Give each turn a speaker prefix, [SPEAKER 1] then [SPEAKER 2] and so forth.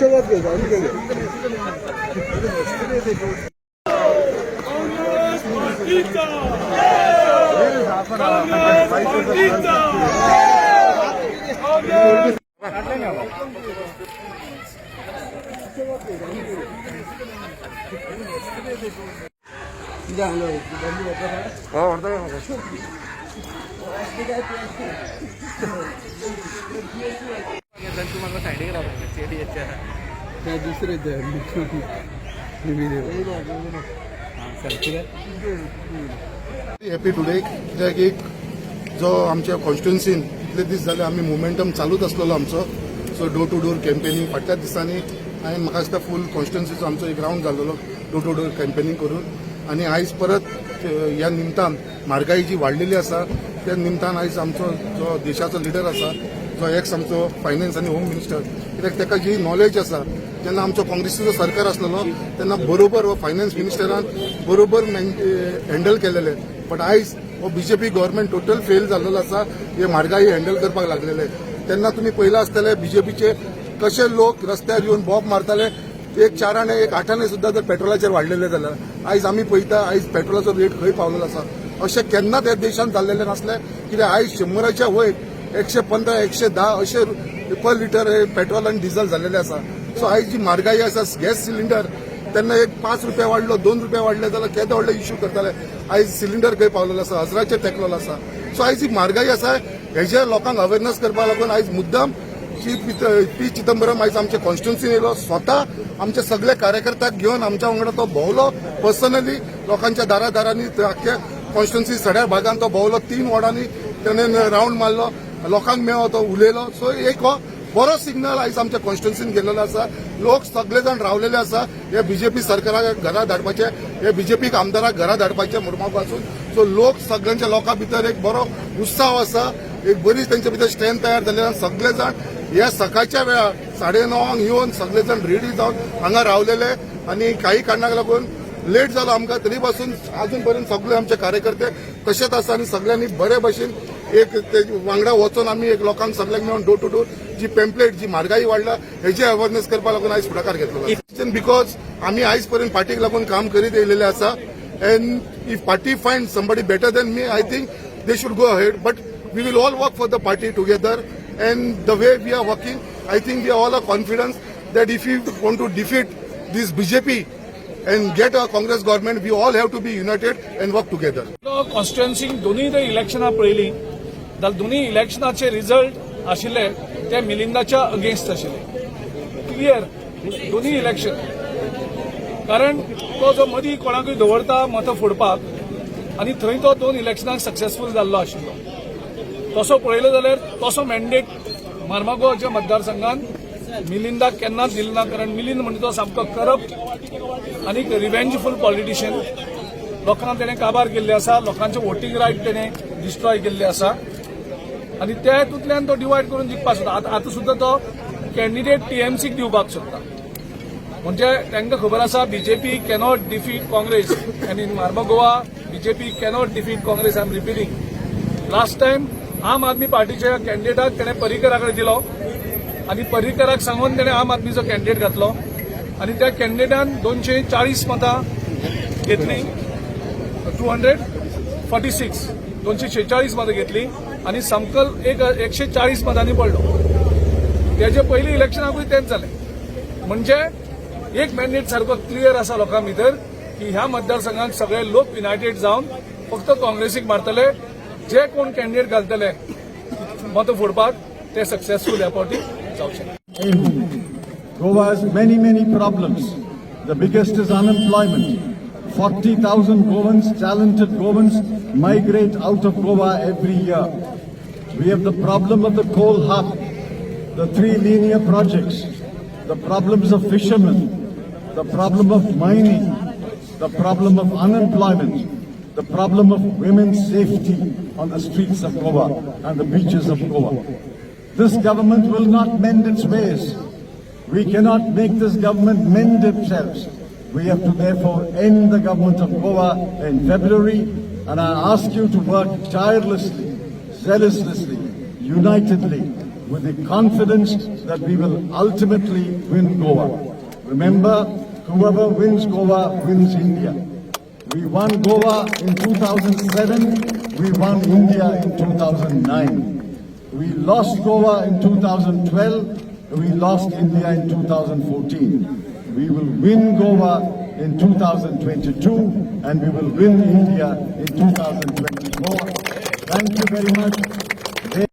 [SPEAKER 1] हिशोबात घे, गाडी घे.
[SPEAKER 2] काँग्रेस पार्टीचा, काँग्रेस पार्टीचा, काँग्रेस.
[SPEAKER 1] दुसरे
[SPEAKER 3] हॅपी टुडे, कित्याक एक जो आमच्या कॉन्स्टिट्युन्सीन इतले दीस जाले आमी मोमेंटम चालूच आसलेलो आमचो. So door to door campaigning फाटल्या दिसांनी हांवें, म्हाका दिसता, फूल कॉन्स्टिट्युन्सीचो आमचो एक रावंड जाल्लो डोर टू डोर कॅम्पेनींग करून. आनी आयज परत ह्या निमतान, म्हारगाई जी वाडलेली आसा त्या निमतान, आयज आमचो जो देशाचो लिडर आसा, जो एक्स आमचो फायनान्स आनी होम मिनिस्टर, कित्याक ताका जी नॉलेज आसा, जेन्ना आमचो काँग्रेसीचो सरकार आसलेलो तेन्ना बरोबर हो फायनान्स मिनिस्टरान बरोबर हँडल केलेले. बट आयज हो बीजेपी गव्हर्नमेंट टोटल फेल जाल्लेलो आसा हे म्हारगाई हँडल करपाक लागलेले. तेन्ना तुमी पयला आसतले, बीजेपीचे कशे लोक रस्त्यार येवन बॉम्ब मारताले. एक चाराणे, एक आठाणे सुद्दां जर पेट्रोलाचेर वाडलेले जाल्यार, आयज आमी पळयता, आयज पेट्रोलाचो रेट खंय पावलेलो आसा. अशें केन्नाच ह्या देशांत जाल्लेलें नासलें, कित्याक आयज 100च्या वयर, 115, 110 अशे पर लिटर हे पेट्रोल आनी डिझल जाल्लेले आसा. सो आयज जी म्हारगाई आसा, गॅस सिलिंडर तेन्ना एक 5 रुपया वाडलो, 2 रुपया वाडले जाल्यार केदो व्हडलो इश्यू करताले. आयज सिलिंडर खंय पावलेलो आसा, हजराचेर तेकलेलो आसा. सो आयज जी म्हारगाई आसा, हेजे लोकांक अवेरनस करपाक लागून आयज मुद्दाम श्री पी चिदंबरम आयज आमच्या कॉन्स्टिट्युन्सीन येयलो. स्वता आमचे सगळे कार्यकर्त्याक घेवन आमच्या वांगडा तो भोंवलो. पर्सनली लोकांच्या दारा दारांनी, आख्ख्या कॉन्स्टिट्युन्सी सगळ्या भागान तो भोंवलो. तीन वॉर्डांनी त्याने रावंड मारलो, लोकांक मेळ्ळो, तो उलयलो. सो एक हो बरो सिग्नल आयज आमच्या कॉन्स्टिट्युन्सीन गेलेलो आसा. लोक सगळे जाण रावलेले आसा हे बीजेपी सरकाराक घरा धाडपाचे, हे बीजेपीक आमदाराक घरा धाडपाचे मुरमापासून. सो लोक सगळ्यांच्या लोकां भितर एक बरो उत्साह आसा, एक बरी तेंच्या भितर स्ट्रेंथ तयार जाल्ली आसा. सगळे जाण ह्या सकाळच्या वेळार 9:30 येवन सगळे जाण रेडी जावन हांगा रावलेले. आनी काही कारणाक लागून लेट जालो आमकां, तरी पासून अजून पर्यंत सगळे आमचे कार्यकर्ते तशेच आसा. आनी सगळ्यांनी बरे भशेन एक ते वांगडा वचोन आमी एक लोकांक सगळ्यांक मेळून डोर टू डोर जी पेम्पलेट, जी म्हारगाई वाडला हेजे अवेरनेस करपाक लागून आयज फुडाकार घेतलो, because आमी आयज पर्यंत पार्टीक लागून काम करीत येयलेले आसा. And if party find somebody better than me, I think they should go ahead, but we will all work for the party together. And the way we are working, I think we are all are confidence that if we want to defeat this BJP and get a Congress government, we all have to be united and work together.
[SPEAKER 2] कॉन्स्टिट्युएन्सीक दोनूय जर इलेक्शनां पळयलीं जाल्यार दोनूय इलेक्शनाचे result आशिल्ले ते मिलिंदाच्या against आशिल्ले clear दोनूय election. कारण तो जो मदीं कोणाकूय दवरता मतां फोडपाक आनी थंय तो दोन इलेक्शनाक सक्सेसफूल जाल्लो आशिल्लो. तसो पळयलो जाल्यार तसो मॅन्डेट मार्मागोवाच्या मतदारसंघात मिलिंदाक केन्नाच दिलो ना, कारण मिलिंद म्हणजे तो सामको करप्ट आनी रिव्हेंजफूल पॉलिटिशियन. लोकांक तेणें काबार केल्ले आसा, लोकांचे वोटींग रायट तेणें डिस्ट्रॉय केल्ले आसा आनी त्या हेतूंतल्यान तो डिवायड करून जिखपाक सोदता. आतां आतां सुद्दां तो कॅन्डिडेट टीएमसीक दिवपाक सोदता. म्हणजे तांकां खबर आसा, BJP cannot defeat Congress and in Marmagoa BJP cannot defeat Congress. I am repeating, last time आम आदमी पार्टीच्या कॅन्डिडेटाक तेणें पर्रीकरा कडेन दिलो आनी पर्रीकराक सांगून तेणें आम आदमीचो कॅन्डिडेट घातलो आनी त्या कॅन्डिडेटान 240 मतां घेतली, 246, 246 मतां घेतली आनी समकल एक 140 मतांनी पडलो. तेजे पयलीं इलेक्शनाकूय तेंच जालें. म्हणजे एक मॅन्डेट सारको क्लियर आसा लोकां भितर की ह्या मतदारसंघात सगळे लोक युनायटेड जावन फक्त काँग्रेसीक मारतले. जे कोण कॅन्डिडेट घालतले मतां फोडपाक ते सक्सेसफूल ह्या फावटी जावचे.
[SPEAKER 4] Goa has many, many problems. The biggest is unemployment. 40,000 Goans, talented Goans, migrate out of Goa every year. We have the problem of the coal hub, the three linear projects, the problems of fishermen, the problem of mining, the problem of unemployment, the problem of women's safety on the streets of Goa and the beaches of Goa. This government will not mend its ways. We cannot make this government mend themselves. We have to therefore end the government of Goa in February, and I ask you to work tirelessly, zealously, unitedly. with the confidence that we will ultimately win Goa. Remember, whoever wins Goa wins India. We won Goa in 2007, we won India in 2009. We lost Goa in 2012, we lost India in 2014. We will win Goa in 2022 and we will win India in 2024. Thank you very much.